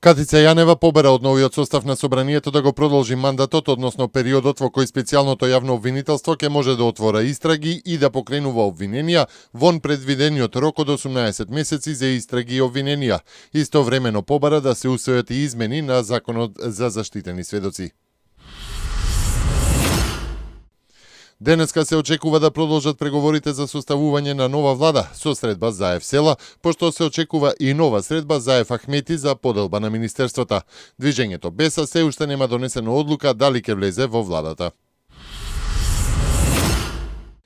Катица Јанева побера од новиот состав на собранието да го продолжи мандатот, односно периодот во кој специјалното јавно обвинителство ќе може да отвора истраги и да покренува обвиненија вон предвидениот рок од 18 месеци за истраги и обвиненија. Истовремено побара да се усвојат и измени на Законот за заштитени сведоци. Денеска се очекува да продолжат преговорите за составување на нова влада со средба Заев Села, пошто се очекува и нова средба Заев Ахмети за поделба на министерствата. Движењето Беса се уште нема донесена одлука дали ќе влезе во владата.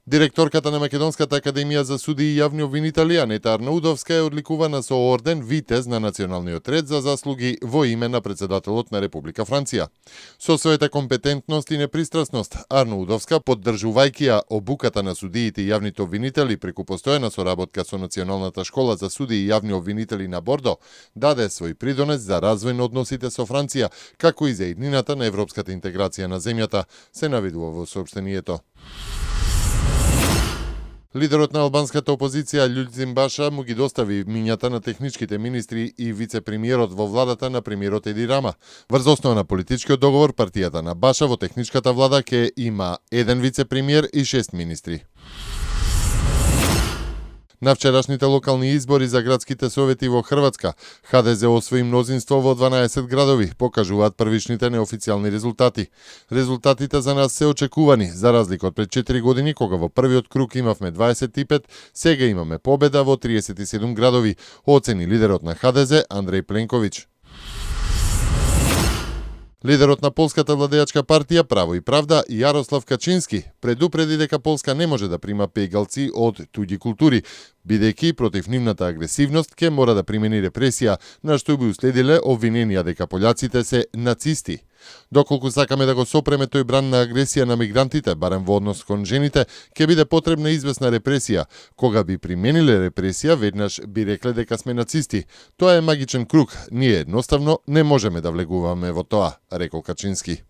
Директорката на Македонската академија за суди и јавни обвинители Анета Арнаудовска е одликувана со орден Витез на Националниот ред за заслуги во име на председателот на Република Франција. Со својата компетентност и непристрасност, Арнаудовска, поддржувајќи ја обуката на судиите и јавните обвинители преку постојана соработка со Националната школа за суди и јавни обвинители на Бордо, даде свој придонес за развој на односите со Франција, како и за иднината на европската интеграција на земјата, се наведува во соопштението. Лидерот на албанската опозиција Људзим Баша му ги достави мињата на техничките министри и вице-премиерот во владата на премиерот Еди Рама. Врз основа на политичкиот договор, партијата на Баша во техничката влада ќе има 1 вице-премиер и 6 министри. На вчерашните локални избори за градските совети во Хрватска, ХДЗ освои мнозинство во 12 градови, покажуваат првичните неофицијални резултати. Резултатите за нас се очекувани, за разлика од пред 4 години, кога во првиот круг имавме 25, сега имаме победа во 37 градови, оцени лидерот на ХДЗ Андреј Пленковиќ. Лидерот на полската владеачка партија Право и правда Јарослав Качински предупреди дека Полска не може да прима пегалци од туѓи култури, бидејќи против нивната агресивност ќе мора да примени репресија, на што би уследиле обвиненија дека пољаците се нацисти. Доколку сакаме да го сопреме тој бран на агресија на мигрантите, барем во однос кон жените, ќе биде потребна известна репресија. Кога би примениле репресија, веднаш би рекле дека сме нацисти. Тоа е магичен круг, ние едноставно не можеме да влегуваме во тоа, рекол Качински.